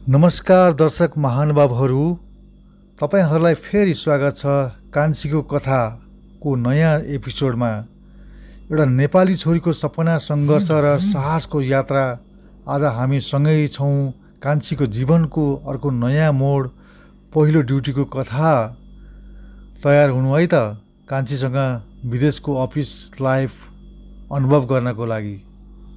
नमस्कार दर्शक महानुभावहरू, तपाईहरुलाई फेरि स्वागत छ कान्छीको कथाको नयाँ एपिसोडमा। एउटा नेपाली छोरीको सपना, सङ्घर्ष र साहसको यात्रा। आज हामी सँगै छौँ। कान्छीको जीवनको अर्को नयाँ मोड, पहिलो ड्युटीको कथा। तयार हुनु है त कान्छीसँग विदेशको अफिस लाइफ अनुभव गर्नको लागि।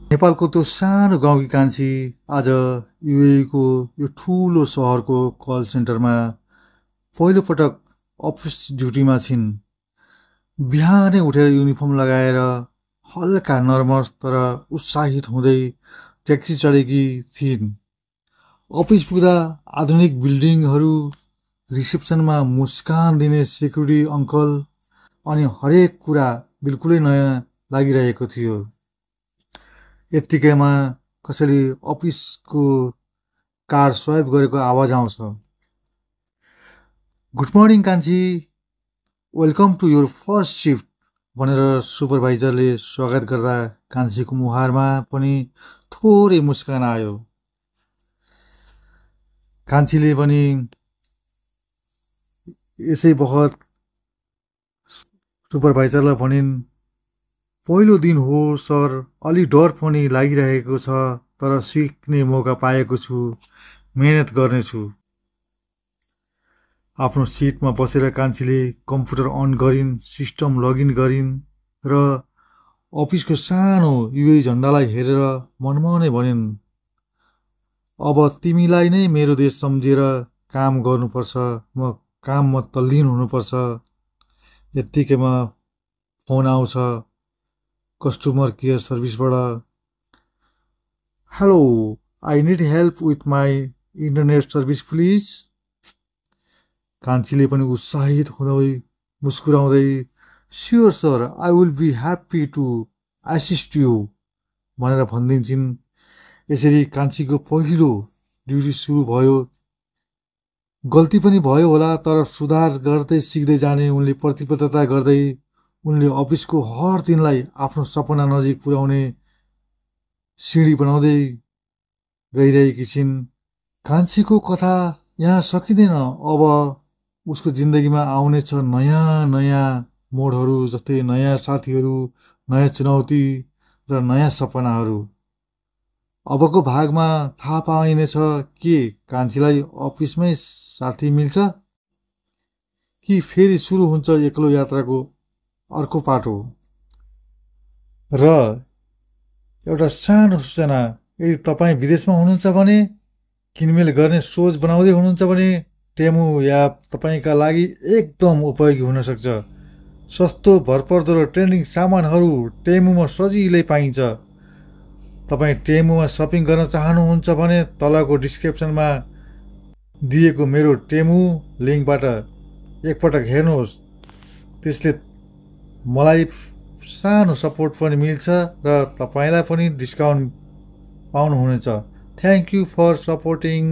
नेपालको त्यो सानो गाउँकी कान्छी आज युएईको यो ठुलो सहरको कल सेन्टरमा पहिलोपटक अफिस ड्युटीमा छिन्। बिहानै उठेर युनिफर्म लगाएर हल्का नर्भस तर उत्साहित हुँदै ट्याक्सी चढेकी थिइन्। अफिस पुग्दा आधुनिक बिल्डिङहरू, रिसेप्सनमा मुस्कान दिने सेक्युरिटी अङ्कल अनि हरेक कुरा बिल्कुलै नयाँ लागिरहेको थियो। यत्तिकैमा कसैले अफिसको कार स्वाइप गरेको आवाज आउँछ। गुड मर्निङ कान्छी, welcome to your first shift भनेर सुपरभाइजरले स्वागत गर्दा कान्छीको मुहारमा पनि थोरै मुस्कान आयो। कान्छीले पनि यसै बखत सुपरभाइजरलाई भनिन्, पहिलो दिन हो सर, अलि डर पनि लागिरहेको छ, तर सिक्ने मौका पाएको छु, मेहनत गर्नेछु। आफ्नो सिटमा बसेर कान्छीले कम्प्युटर अन गरिन्, सिस्टम लगइन गरिन् र अफिसको सानो युए झन्डालाई हेरेर मनमनै भनिन्, अब तिमीलाई नै मेरो देश सम्झेर काम गर्नुपर्छ, म काममा तल्लीन हुनुपर्छ। यत्तिकैमा फोन आउँछ कस्टमर केयर सर्भिसबाट। Hello, I need help with my internet service please. कान्छीले पनि उत्साहित हुँदै मुस्कुराउँदै, sure sir, I will be happy to assist you भनेर भनिदिन्छन्। यसरी कान्छीको पहिलो ड्युटी सुरु भयो। गल्ती पनि भयो होला, तर सुधार गर्दै सिक्दै जाने उनले प्रतिबद्धता गर्दै उनले अफिसको हर दिनलाई आफ्नो सपना नजिक पुर्याउने सिँढी बनाउँदै गइरहेकी छिन्। कान्छीको कथा यहाँ सकिँदैन। अब उसको जिन्दगीमा आउनेछ नयाँ नयाँ मोडहरू, जस्तै नयाँ साथीहरू, नयाँ चुनौती र नयाँ सपनाहरू। अबको भागमा थाहा पाइनेछ के कान्छीलाई अफिसमै साथी मिल्छ कि फेरि सुरु हुन्छ एक्लो यात्राको अर्को पाटो। र एउटा सानो सूचना, यदि तपाईँ विदेशमा हुनुहुन्छ भने, किनमेल गर्ने सोच बनाउँदै हुनुहुन्छ भने टेमु एप तपाईँका लागि एकदम उपयोगी हुन सक्छ। सस्तो, भरपर्दो र ट्रेन्डिङ सामानहरू टेमुमा सजिलै पाइन्छ। तपाईँ टेमुमा सपिङ गर्न चाहनुहुन्छ भने तलको डिस्क्रिप्सनमा दिएको मेरो टेमु लिङ्कबाट एकपटक हेर्नुहोस्। त्यसले मलाई सानो सपोर्ट पनि मिल्छ र तपाईँलाई पनि डिस्काउन्ट पाउनुहुनेछ। Thank you for supporting.